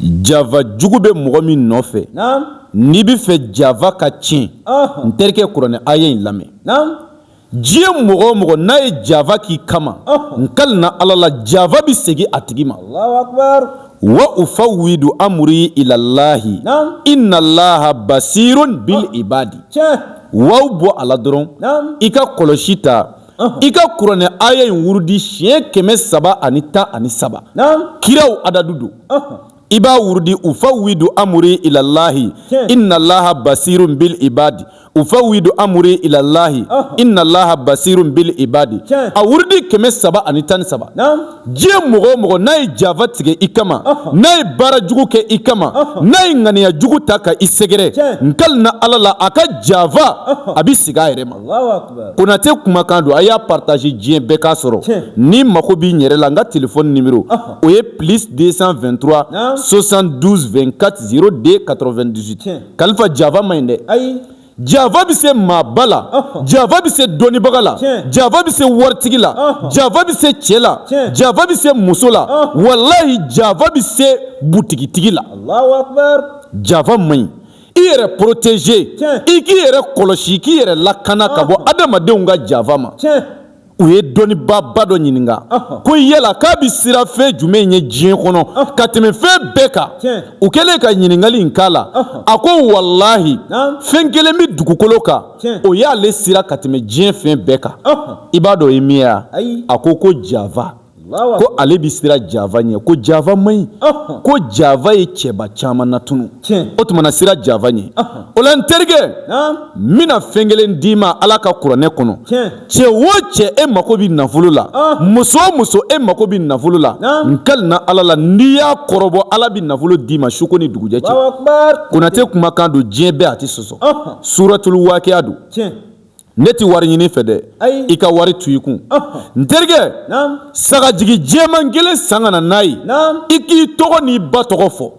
Java jugu bɛ mɔgɔ min nɔfɛ, n'i bɛ fɛ java ka tiɲɛ, n terikɛ, kuranɛ aya in lamɛn. Diɲɛ mɔgɔ o mɔgɔ n'a ye java k'i kama, n kalina Ala la, java bɛ segin a tigi ma. Wa ufawidu amri ilallahi inna allaha basirun bil ibadi. Waw bɔ a la dɔrɔn, i ka kɔlɔsi ta, i ka kuranɛ aya in wurudi siɲɛ 313. Kiraw adadu don. I b'a wurudi: ufawidu amri ilallahi inna allaha basirun bil ibadi, ufawidu amri ilallahi inna allaha basirun bil ibadi. A wurudi 313. Diɲɛ mɔgɔ o mɔgɔ n'a ye java tigɛ i kama, n'a ye baara jugu kɛ i kama, n'a ye ŋaniya jugu ta ka i sɛgɛrɛ, n kalina Ala la, a ka java a bɛ segin a yɛrɛ ma. Konate kumakan don. A y'a partager, diɲɛ bɛɛ k'a sɔrɔ. N'i mako b'i yɛrɛ la, n ka téléphone numéro o ye plus 223 72 24 02 98. Kalifa, java man ɲi dɛ. Java bɛ se maaba la, java bɛ se dɔnnibaga la, java bɛ se waritigi la, java bɛ se cɛ la, java bɛ se muso la, walahi, java bɛ se butigitigi la. Java man ɲi. I yɛrɛ protéger, i k'i yɛrɛ kɔlɔsi, i k'i yɛrɛ lakana ka bɔ adamadenw ka java ma. U ye dɔnnibaaba dɔ ɲininka ko yala k'a bɛ siran fɛn jumɛn ye diɲɛ kɔnɔ ka tɛmɛ fɛn bɛɛ kan? U kɛlen ka ɲininkali in k'a la, a ko walahi, fɛn kelen bɛ dugukolo kan, o y'ale siran ka tɛmɛ diɲɛ fɛn bɛɛ kan. I b'a dɔn o ye min ye wa? A ko ko java, ko ale bɛ siran java ɲɛ, ko java man ɲi, ko java ye cɛba caman natunu. O tuma na, siran java ɲɛ. O la, n terikɛ, n bɛna fɛn kelen d'i ma Ala ka kuranɛ kɔnɔ. Cɛ o cɛ, e mako bɛ nafolo la, muso o muso, e mako bɛ nafolo la, n kalina Ala la, n'i y'a kɔrɔbɔ, Ala bɛ nafolo d'i ma su ko ni dugujɛ cɛ. Konate kumakan don, diɲɛ bɛɛ, a tɛ sɔsɔ. Suratul Waqiya don. Ne tɛ wari ɲini fɛ dɛ, i ka wari tu i kun. N terikɛ, sagajigi jɛman kelen san ka na n'a ye, i k'i tɔgɔ n'i ba tɔgɔ fɔ.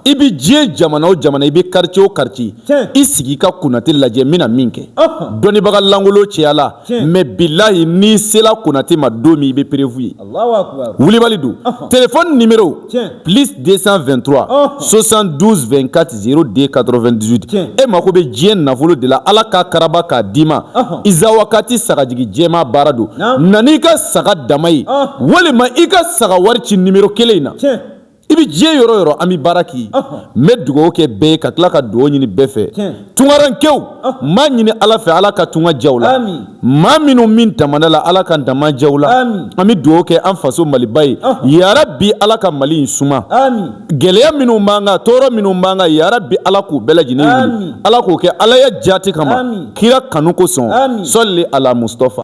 I bɛ diɲɛ jamana o jamana, i bɛ quartier o quartier, i sigi i ka Konate lajɛ. N bɛna min kɛ, dɔnnibaga lankolon cɛya la, mais bilahi, n'i sela Konate ma don min, i bɛ preuve ye. Wulibali don. Téléphone numéro plus 223 72 24 02 98. E mako bɛ diɲɛ nafolo de la, Ala k'a karaba k'a d'i ma. Izawakati sagajigi jɛma baara don. Na n'i ka saga dama ye, walima i ka saga wari ci numéro kelen in na. I bɛ diɲɛ yɔrɔ yɔrɔ, an bɛ baara k'i ye. N bɛ dugawu kɛ bɛɛ ye, ka tila ka dugawu ɲini bɛɛ fɛ. Tunkarankew, n b'a ɲini Ala fɛ, Ala ka tunga diya u la. Maa minnu min tamana la, Ala ka dama diya u la. An bɛ dugawu kɛ an faso Maliba ye. Yarabi, Ala ka Mali in suma. Gɛlɛya minnu b'an kan, tɔɔrɔ minnu b'an kan, yarabi, Ala k'u bɛɛ lajɛlen wuli. Ala k'o kɛ Ala ya jati kama, kira kanu kosɔn. Sɔli ala Mustafa.